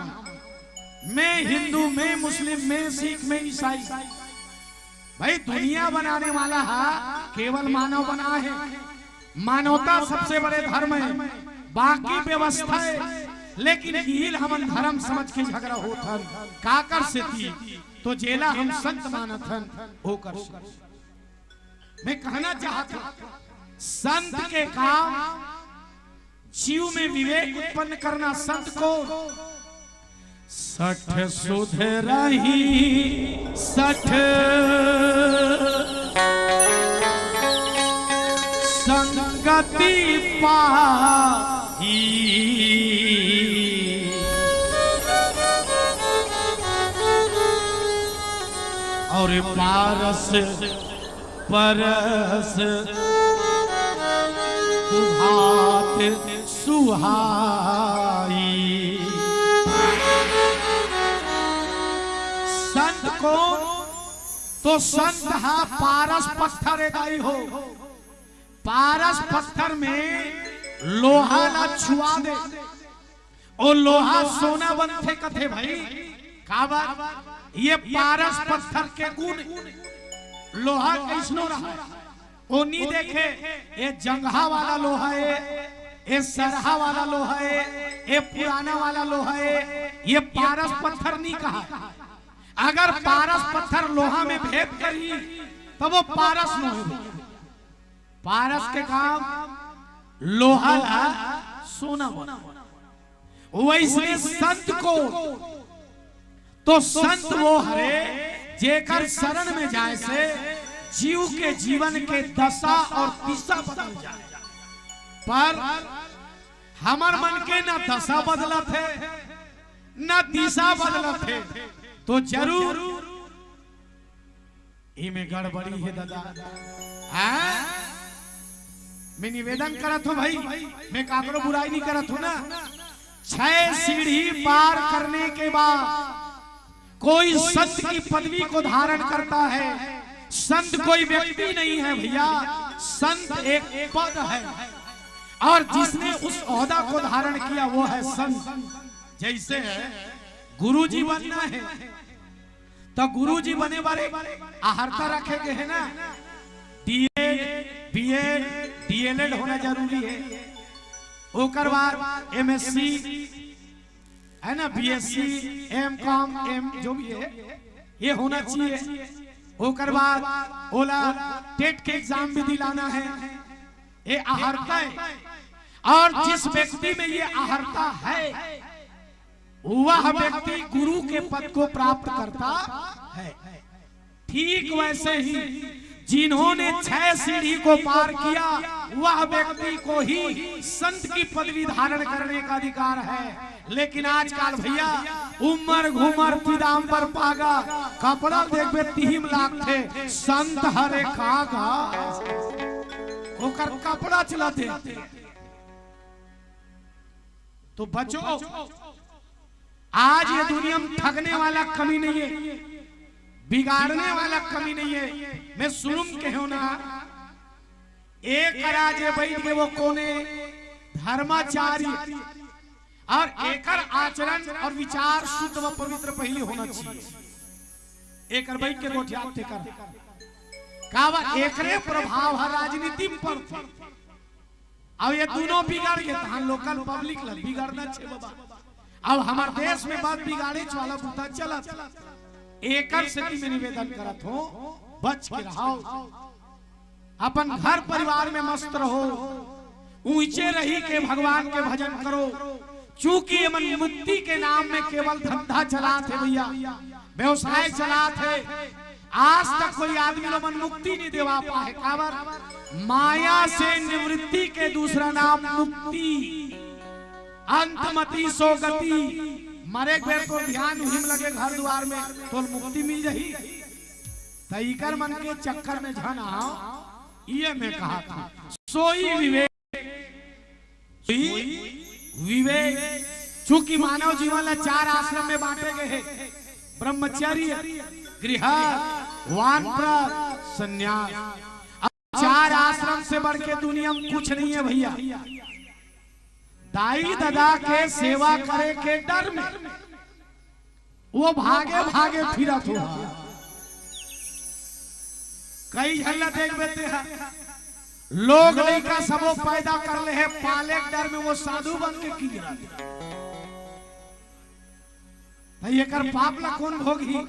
मैं हिंदू, मैं मुस्लिम, मैं सिख, मैं ईसाई। भाई, दुनिया बनाने वाला हा केवल मानव बना हे। मानवता सबसे बड़े धर्म हे, बाकी व्यवस्था हे, लेकिन इही ल हमन धर्म समझ के झगड़ा होत हन। काकर सेती? तो जेला हम संत मानत हन, ओकर सेती। मैं कहना चाहत हूं, संत के काम जीव में विवेक उत्पन्न करना। संत को सठ सुधरही सठ संगति पाही। और पारस परस सुभात सुहाई। संत कौन? तो संत हा पारस पत्थर ए दाई हो। पारस पत्थर में लोहा ला छुआ दे, ओ लोहा सोना बनथे कथे भाई। काबर? ये पारस पत्थर के गुण। लोहा कइसनो रहा, ओ नी देखे, ये जंगहा वाला लोहा हे, ये सरहा वाला लोहा हे, ये पुराना वाला लोहा हे, ये पारस पत्थर नी कहा। अगर पारस पत्थर लोहा में भेद करही, तब वो पारस नोहे। पारस के काम लोहा ला सोना बना। वइसने संत को, तो संत वो हरे जेकर शरण में जाए से जीव के जीवन के दशा और दिशा बदल जाए। पर हमर मन के ना दशा बदलत हे, ना दिशा बदलत हे, तो जरूर इमे गड़बड़ी हे दादा। हाँ? मैं निवेदन करत हूँ भाई, मैं काकरो बुराई नहीं करत हूँ ना। छह सीढ़ी पार करने के बाद कोई संत की पदवी को धारण करता है। संत कोई व्यक्ति नहीं है भैया, संत एक पद है, और जिसने उस ओहदा को धारण किया वो है संत। जैसे गुरु जी बनना है, तो गुरु जी बने बर अहर्ता रखे गे हे ना, डीएड, बीएड, डीएलएड होना जरूरी हे। ओकर बाद एमएससी, है ना, बीएससी, एमकॉम, एम, जो भी हे, ये होना चाहिए। ओकर बाद ओला टेट के एग्जाम भी दिलाना हे, ये अहर्ता हे। और जिस व्यक्ति में ये अहर्ता है, वह व्यक्ति गुरु के पद को प्राप्त करता है। ठीक वैसे ही जिन्होंने छह सीढ़ी को पार किया, वह व्यक्ति को ही संत की पदवी धारण करने का अधिकार है। लेकिन आजकल भैया, उमर घुमर पीताम्बर पागा, कपड़ा देखबे तिही म लागथे, संत हरे का गा, ओकर कपड़ा चलाथे। तो बच्चों, आज ये दुनिया में ठगने वाला कमी नहीं है, बिगाड़ने वाला कमी नहीं है। मैं शुरू में कहेंव ना, एक राजे बैठ के वो कोने धर्माचार्य और एकर आचरण और विचार शुद्ध व पवित्र पहले होना चाहिए। एकर बैठ के गोठियात तेकर काबर? एकरे प्रभाव ह राजनीति में पड़थे। अब ये दोनों बिगड़ गे, तहां लोकल पब्लिक ल बिगड़ना छे बाबा। अब हमर देश में बस बिगाड़ेच वाला बूता चलत। एकर सेती मैं निवेदन करत हूं, बच के रहो, अपन घर परिवार में मस्त रहो, ऊंचे रही के भगवान के भजन करो। चूंकि एमन मुक्ति के नाम में केवल धंधा चलात हे भैया, व्यवसाय चलात हे, आज तक कोई आदमी लोगन मुक्ति नहीं देवा पाए। काबर? माया से निवृत्ति के दूसरा नाम मुक्ति, अंतमति सो गति। मरे के बेर तोर ध्यान उही में लगे, घर दुआर में, तोर मुक्ति मिल जाही। त इकर मन के चक्कर में झन आओ, ये मैं कहा था। सोई विवेक, सोई विवेक। चूंकि मानव जीवन ला चार आश्रम में बांटे गए हे, ब्रह्मचर्य, गृहस्थ, वानप्रस्थ, संन्यास। अब चार आश्रम से बढ़ के दुनिया में कुछ नहीं है भैया। दाई ददा के सेवा करे के डर में वो भागे भागे फिरत हुआ। कई झन ला देखबे तेहा, लोग लइका सबो पैदा कर ले हे, पाले के डर में वो साधु बन के कीरा। भाई, एकर पाप ला कौन भोगही?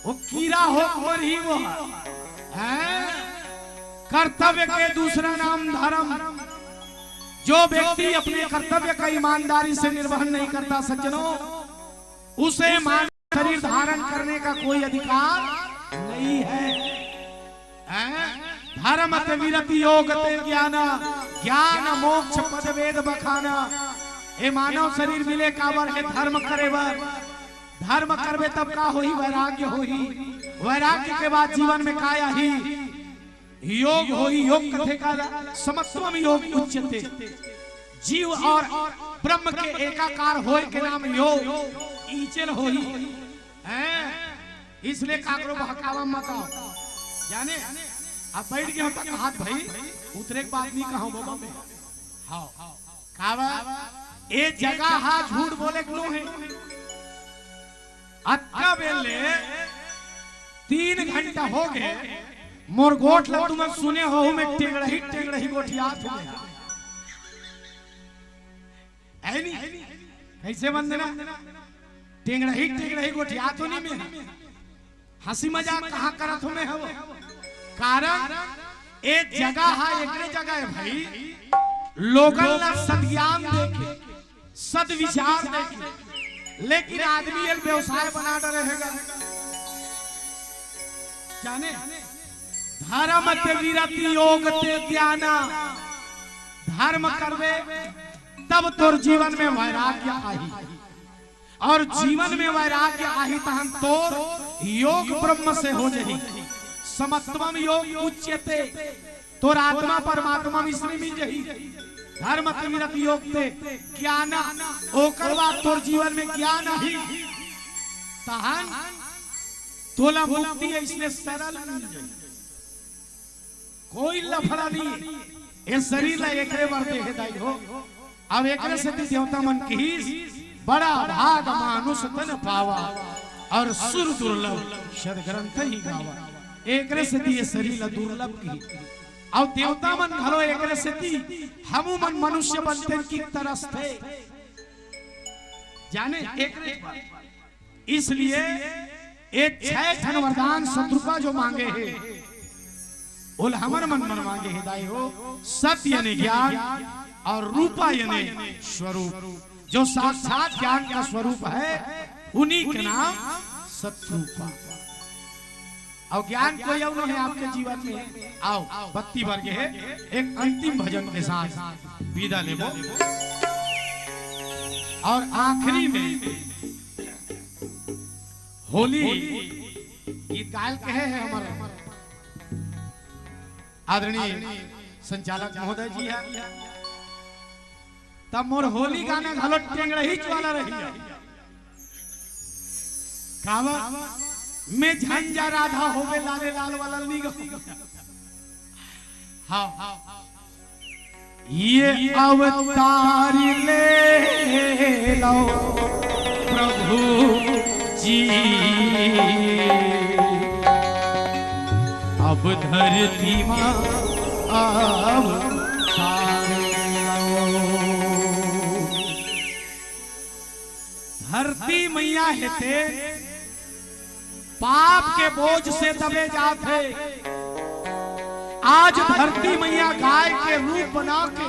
वो कीरा हो मरही वो। हैं? कर्तव्य के दूसरा नाम धर्म। जो व्यक्ति अपने कर्तव्य का ईमानदारी से निर्वहन नहीं करता सज्जनों, उसे मानव शरीर धारण करने का कोई अधिकार नहीं है। हैं? धर्म ते विरति योग ते ज्ञान, ज्ञान मोक्ष पद वेद बखान। ए मानव शरीर मिले काबर हे? धर्म करे बर। धर्म करबे तब का होही? वैराग्य होही। वैराग्य के बाद जीवन में का आही? योग होही। योग कथे का समत्वम योग उच्यते। जीव और ब्रह्म के एकाकार होए के नाम योग। इचेल होही। हैं? इसलिए काकरो बहकावा मत आओ। जाने, अब बैठ गए हो त कहात भाई, उतरे के बात नहीं कहा बाबा मैं। हाँ, काबर ए जगह हा झूठ बोले के नो हे। अतका बेर ले तीन घंटा हो गए, मोर गोठ ला तुमन सुने हो, मैं टेंगड़ही टेंगड़ही गोठियात हो गया। है नी? कैसे वंदना? टेंगड़ही टेंगड़ही गोठियात हो नी मैं। हंसी मजाक कहाँ करत हो मैं हो? कारण ए जगह हा एकरे जगह है भाई, लोगन ला सदज्ञान देके, सदविचार देके, लेकिन आदमी एल व्यवसाय बना डरे हे गा। जाने, धर्म ते विरति योग ते ज्ञाना, धर्म करबे तब तोर जीवन में वैराग्य आही, और जीवन में वैराग्य आही तहन तोर योग ब्रह्म से हो जही। समत्वम योग उच्यते, तोर आत्मा परमात्मा मिश्री मिल जही। धर्म ते विरति योग ते ज्ञान, ओकर बाद तोर जीवन में ज्ञान आही, तहन तोला मुक्ति अइसने सरल मिल जही। कोई लफड़ा नहीं। ए शरीर ला एकरे बर देहे दाई हो। अब एकरे सेती देवता मन किहिस, "बड़ा भाग मानुष तन पावा और सुर दुर्लभ सदग्रंथ ही गावा।" एकरे सेती ए शरीर ला दुर्लभ किहिस। अउ देवता मन घलो एकरे सेती हमू मन मनुष्य बनते कि तरसथे। जाने एकरे बर। इसलिए ए छह ठन वरदान शतरूपा जो मांगे हे, ओला हमर मन मन मांगे हे दाई हो। सत यानी ज्ञान और रूपा यानी स्वरूप। जो साक्षात ज्ञान का स्वरूप है, उन्हीं के नाम शतरूपा। अउ ज्ञान कोई अउ नो हे आपके जीवन में। आओ, बत्ती बर गे हे, एक अंतिम भजन के साथ विदा लेबो। और आखिरी में होली गीत गायल कहे हे हमर आदरणीय संचालक महोदय जी हे। त मोर होली गाना घलो टेंगड़हीच वाला रही हे। काबर? मैं झंझा राधा होवे लाले लाल वाला नहीं गाऊं। हाँ, ये अवतार ले लो प्रभु जी, अब धरती मा अवतार लो। धरती मैया हे ते पाप के बोझ से दबे जात हे। आज धरती मैया गाय के रूप बना के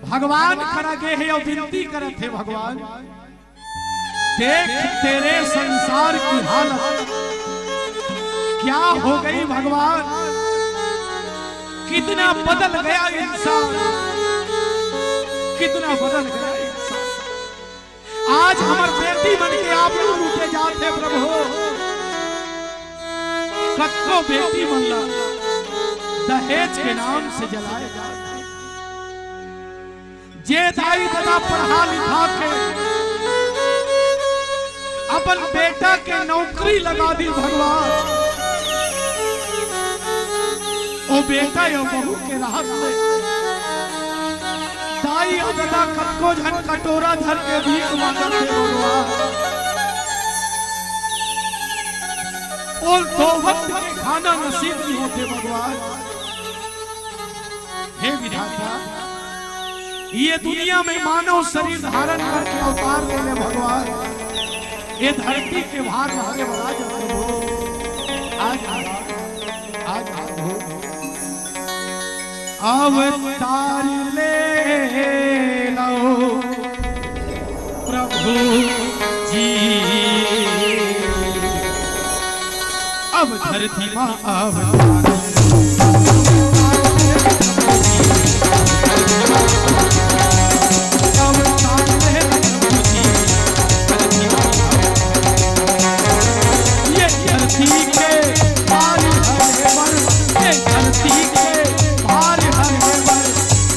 भगवान करा गे हे अउ विनती करत हे, "भगवान, देख तेरे संसार की हालत क्या हो गई भगवान, कितना बदल गया इंसान, कितना बदल गया इंसान।" आज हमर बेटी मन के आबरू लूटे जात हे प्रभु। कतको बेटी मन ला दहेज के नाम से जलाए जात हे। जे दाई ददा पढ़ा लिखा के अपन बेटा के नौकरी लगा दी भगवान, ओ बेटा या बहू के राहत ले। दाई अउ ददा कतको झन कटोरा धर के भीख मांगत हे भगवान। ओ दो वक्त के खाना नसीब नहीं होते भगवान। हे विधाता, ये दुनिया में मानव शरीर धारण करके अवतार ले ले भगवान। ये धरती के भार हरे बड़ा जब प्रभु। आज, आज, आज, आज हो। अवतार ले लो प्रभु जी, अब धरती मा अवतार। ये धरती के भार हरे बर, ये धरती के भार हरे बर,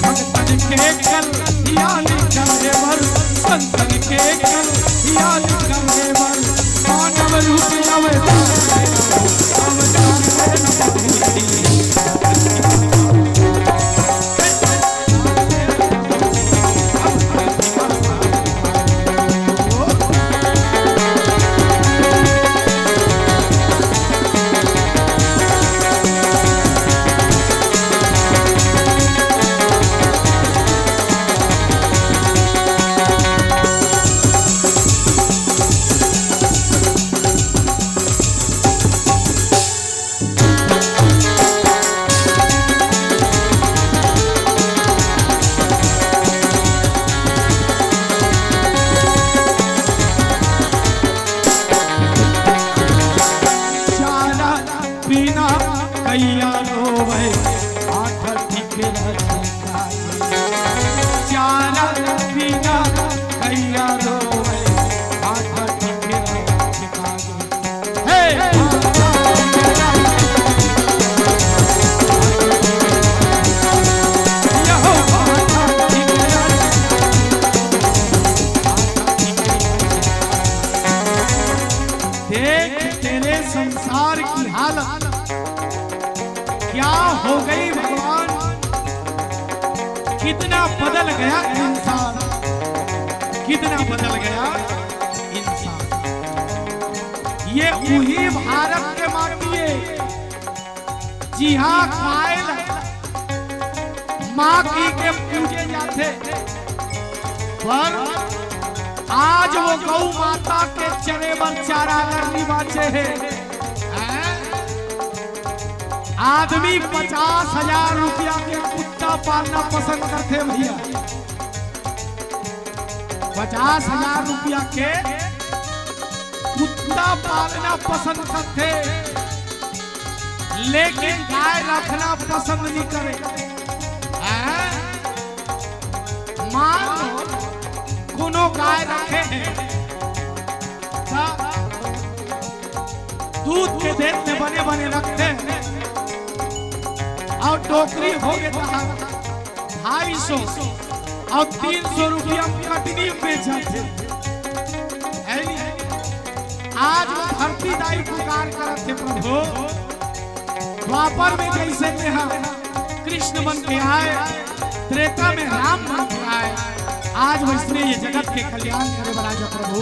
भगतन के कल्याण करे बर, संतन के कल्याण करे बर, मानव चारा पीना कैया रोवे, आठ ठीक रचका। चारा पीना कैया रोवे, आठ ठीक रचका। हे! देख तेरे संसार की हालत, क्या हो गई भगवान, कितना बदल गया इंसान, कितना बदल गया इंसान। ये उही भारत के माटी हे, जिहां गाय ल मां कहिके पूजे जाथे, पर आज वो गौ माता के चरे बर चारागार नइ बांचे हे। हैं? आदमी पचास हजार रुपया के कुत्ता पालना पसंद करथे भैया, पचास हजार रुपया के कुत्ता पालना पसंद करथे, लेकिन गाय रखना पसंद नइ करे। हैं? मान लो कोनो गाय रखे हे, त दूध के देत में बने बने रखथे, अउ डोकरी होगे त ढाई सौ अउ तीन सौ रुपया म कटनी बेचथे। हे नी? आज वो धरती दाई पुकार करत हे, प्रभु, द्वापर में जइसे तेहा कृष्ण बन के आय, त्रेता में राम बन के आय, आज वइसने ये जगत के कल्याण करे बर आजा प्रभु।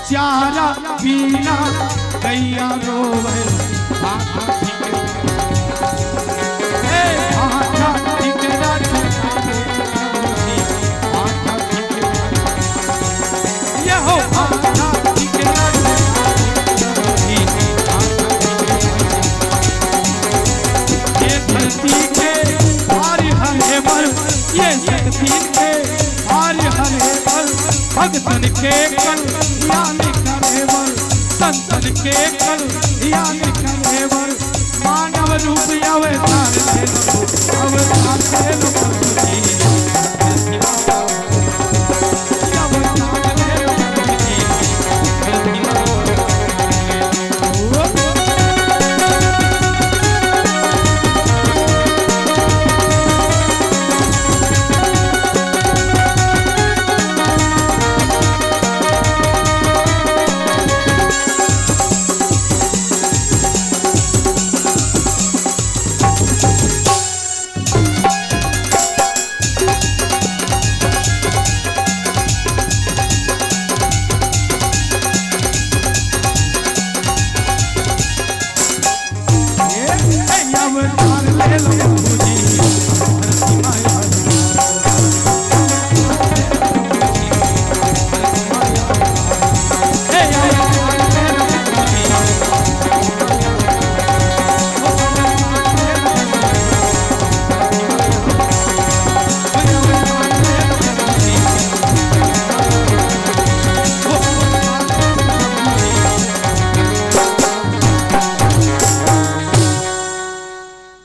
चारा पीना गैया रोवे, आधा ठीक। हे आधा ठीक राजा, आधा ठीक। ये हो आधा ठीक राजा, आधा ठीक। ये धरती के भार हरे बर, ये शक्ति के भार हरे बर, भक्तन के कल्याण करे बर, संतन के कल्याण करे बर, मानव रूप अवतार ले लो, अवतार ले लो प्रभु जी।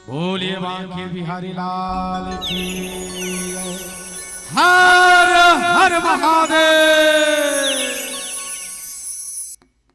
बोलिए बांके बिहारी लाल की। हर हर महादेव।